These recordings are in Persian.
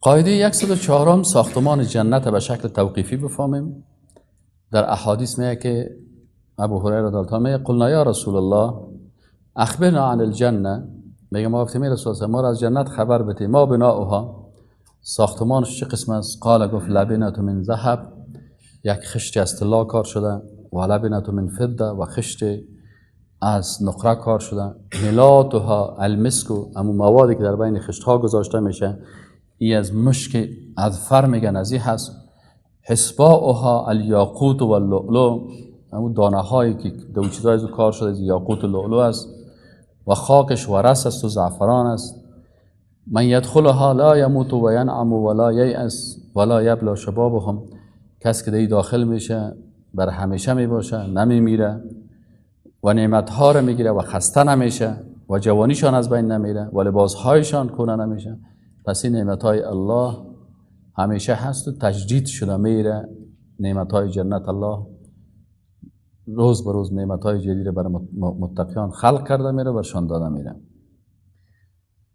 قاعده 104، ساختمان جنت به شکل توقیفی بفهمیم. در احادیث میگه که ابو هریره رضی الله عنه، قلنا یا رسول الله اخبرنا عن الجنه، میگه ما گفتیم رسول الله ما را از جنت خبر بده، ما بناؤها، ساختمانش چه قسم است؟ قال، گفت لبنة من ذهب، یک خشت از طلا کار شده، و لبنة من فضه، و خشت از نقره کار شده، ملاتها المسک، امو موادی که در بین خشت ها گذاشته میشه ای از مشک اذفر میگن از هست، حسباؤها الیاقوت و اللؤلؤ، امو دانه هایی که دو چیزای از کار شده از یاقوت و لؤلؤ است، و خاکش ورس است و زعفران است. من یدخلها لا یموت و ینعم ولا ییأس ولا یبلا شبابهم، کس که دی داخل میشه بر همیشه میباشه، نمیمیره و نعمتها رو میگیره و خسته نمیشه و جوانیشان از بین نمیره و لباسهایشان کهنه نمیشه. پس این نعمتهای الله همیشه هست و تجدید شده میره. نعمتهای جنت الله روز به روز نعمتهای جدید برای متقیان خلق کرده میره، برشان داده میره.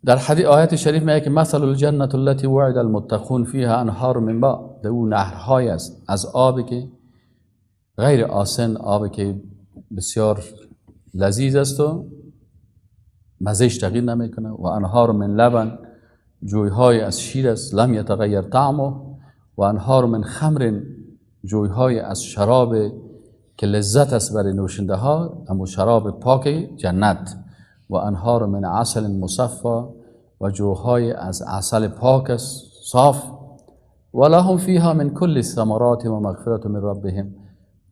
در حدیث آیت شریف میگه که مثل الجنة التي وعد المتقون فيها انهار من ماء، در او نهرهای است از آبی که غیر آسن، آبی که بسیار لذیذ است و مزهش تغییر نمیکنه، و انهار من لبن، جویهای از شیر است، لم یتغیر طعمه، و انهار من خمر، جویهای از شراب که لذت است برای نوشنده ها، اما شراب پاک جنت، و انهار من عسل مصفا، و جوهای از عسل پاک است صاف، و لهم فیها من کل الثمرات و مغفرة من ربهم،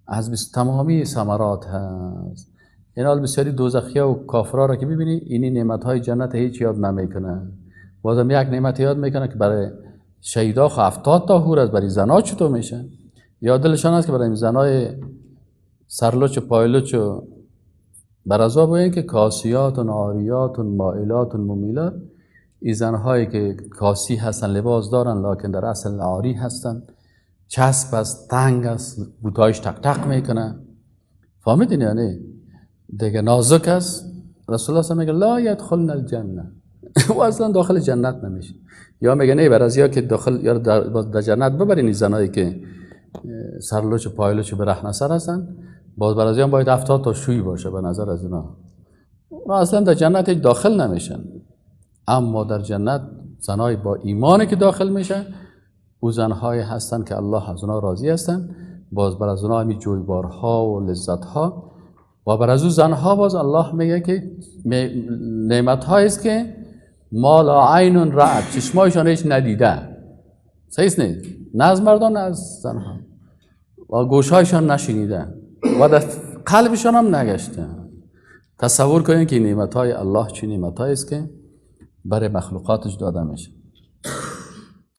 از تمامی ثمرات هست. این حال بسیاری دوزخی و کافرا را که میبینی اینی نعمت های جنت هیچ یاد نمیکنه. بازم یک نعمت یاد میکنه که برای شهیدا خو 70 تا حور است، برای زنا چطور میشه؟ یا دلشان است که برای زنای سرلوچ و پایلوچ و برازا باید که کاسیات و عاریات و مائلات و ممیلات، این زنهایی که کاسی هستن لباس دارن لکن در اصل عاری هستن، چسب است، تنگ است، بوتایش تق تق میکنه، فهمیدین؟ یعنی دیگه نازک است. رسول الله میگه لا یدخلن الجنه، او اصلا داخل جنت نمیشه. یا میگه نه بر از یا که داخل یا در جنت ببرین زنایی که سرلوچ و پایلوچ برهنه سر هستن، باز بر از باید 70 تا شوی باشه به نظر از اینا، اونا اصلا در جنت داخل نمیشن. اما در جنت زنای با ایمانی که داخل میشن، او زنهای هستن که الله از اونا راضی هستن، باز بر از اونا همی جویبارها و لذتها، و بر از او زنها باز الله میگه که نعمت است که ما لا عین رأت، چشمایشان هیچ ندیده، صحیح نیست، نه از مردان نه از زنها، و گوشهایشان نشنیده و در قلبشان هم نگشته. تصور کنید که نعمت های الله چه نعمت است که برای مخلوقاتش داده میشه.